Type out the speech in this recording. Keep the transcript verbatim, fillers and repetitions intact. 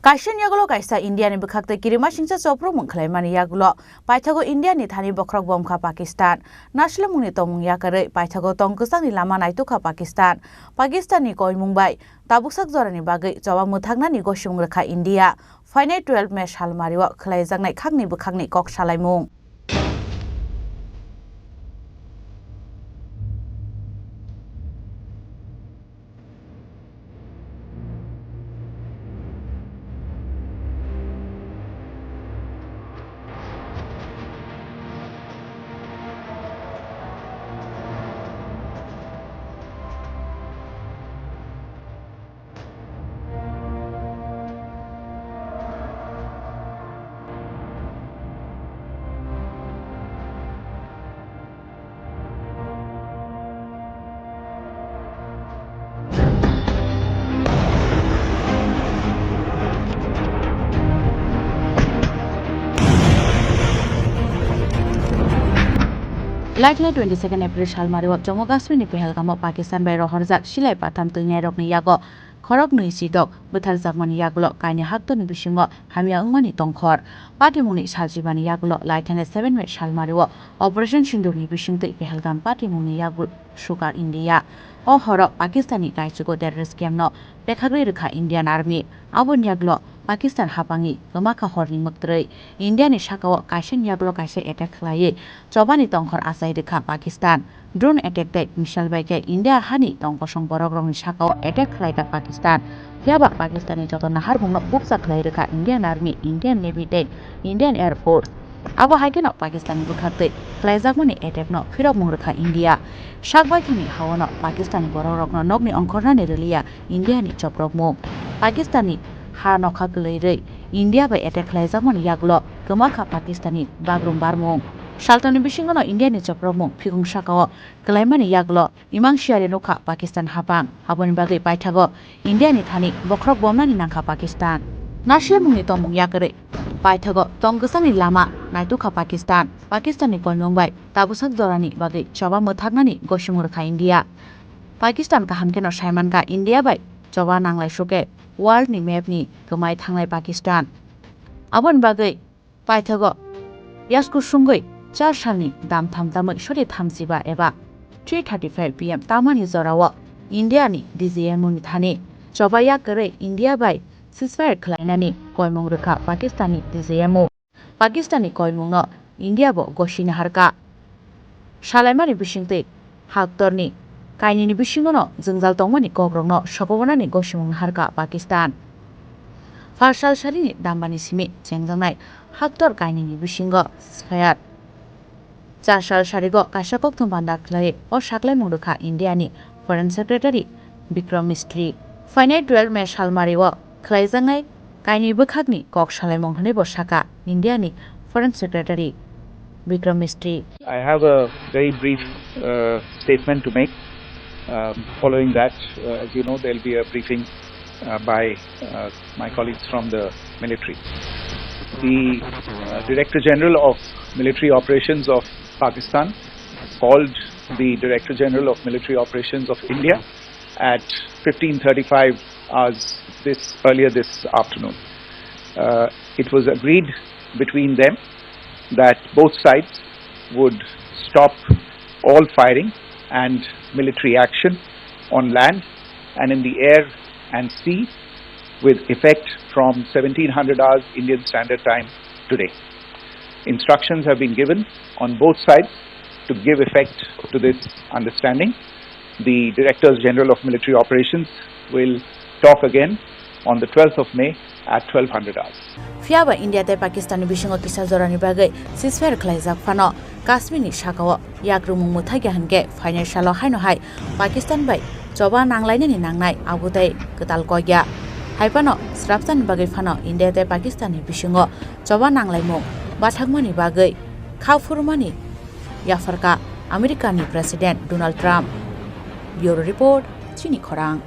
Kaisa ni yagulo kaisa India ni bwkhak tei kirimasingcha choprwkmung khlaimani yagulo paithago India ni thani bokhorok bomkha Pakistan. Naslemungni tongmung yakarwi paithago tong kwchangni lama naitukha Pakistan. Pakistan ni koimung bai tabuksak jorani bagwi choba mwthaknani gosimung rwkha India. Phainai twelve May salmario khwlaijaknai khakni bwkhakni kok salaimung. Laitla twenty second April salmario Jammu Kashmir ni Pahalgam o Pakistan bai rohorjak silai patham twinai rokni yago khorok nwi chidok bwtharjakmani yagulo kaini haktorni bisingo hamya wngmani tongkhor. Patimungni salchibani yagulo laithani seven May salmario Operation Sindurni bisingtwi Pahalgam patimungni yagul sukar India. O horo Pakistanni kaichugo terrorist camp no pekhagwi rwkha Indian Army. Aboni yagulo Pakistan hapangni kwmakha horni mwktrwi Indiani sakao kaisani yagulo kaisa attack khlaiwi chobani tongkhor achai rwkha Pakistan. Drone attack tei missile bai khe India hani tong kosong borokrokni sakao attack khlaikha Pakistan. Phiyaba Pakistanni joto naharmungno bukcha khlai rwkha Indian Army, Indian Navy tei Indian Air Force. Abo hai kheno Pakistanni bwkhaktwi khlaijakmani attack no phirokmung rwkha India. Sak baithangni haono Pakistanni borokrokno nokni ongkhornani rwliya Indiani choprokmung. Pakistanni ha nokha kwlwirwi India bai attack khlaijakmani yagulo kwmakha Pakistanni bagrum barmung. Saltoni bisingono Indiani choprokmung phikung sakao kwlaimani yagulo imang siyari nukha Pakistan hapang. Aboni bagwi paithago Indiani thani bokhorok bomnani nangkha Pakistan. Nasiyamungni tongmung yakarwi paithago tong kwchangni lama naitukha Pakistan. Pakistanni koimung bai tabuksak jorani bagwi choba mwthaknani gosimung rwkha India. Pakistan kaham kheno saimankha India bai choba nanglai sukhe world ni map ni kwmai thangnai Pakistan. Aboni bagwi paithago yasku sungwi char salni dam tham tamwi sori thamchiba eba three thirty five P M tamani jorao India ni D G M O ni thani choba yakarwi India bai ceasefire khlainani koimung rwkha Pakistan ni D G M O. Pakistan ni koimungno India bo gosini harka. Salaimani bisingtwi haktorni kainwini bisingono jwngjal tongmani kokrokno sokobornani gosimung harka Pakistan. Phar sal sarini dambani simi chengjaknai haktor kainwini bisingo ceasefire. Char sal sarigo kaisa kokthum panda khlai o saklaimung rwkha Indiani Foreign Secretary Bikram Misri. Phainai twelve May salmario khlaijaknai kainwi bwkhakni kok salaimung hwnwi bo sakha Indiani Foreign Secretary Bikram Misri. I have a very brief, uh, statement to make. Um, following that, uh, as you know, there'll be a briefing, uh, by, uh, my colleagues from the military. The, uh, Director General of Military Operations of Pakistan called the Director General of Military Operations of India at fifteen thirty-five hours this, earlier this afternoon. Uh, it was agreed between them that both sides would stop all firing and military action on land and in the air and sea with effect from seventeen hundred hours Indian Standard Time today. Instructions have been given on both sides to give effect to this understanding. The Directors General of Military Operations will talk again on the twelfth of May at twelve hundred hours. Phiya ba India tei Pakistan ni bisingo kisa jorani bagwi ceasefire khlaijak phano Kashmir ni sakao yakrwngmung mwthakya hinkhe phainai salo haino hai Pakistan bai choba nanglainani nangnai abo tei kwtal kokya. Hai phano srapsani bagwi phano India tei Pakistan ni bisingo choba nanglaimung bathakmani bagwi kha phurmani yapharkha America ni President Donald Trump. Bureau Report, Chini Khorang.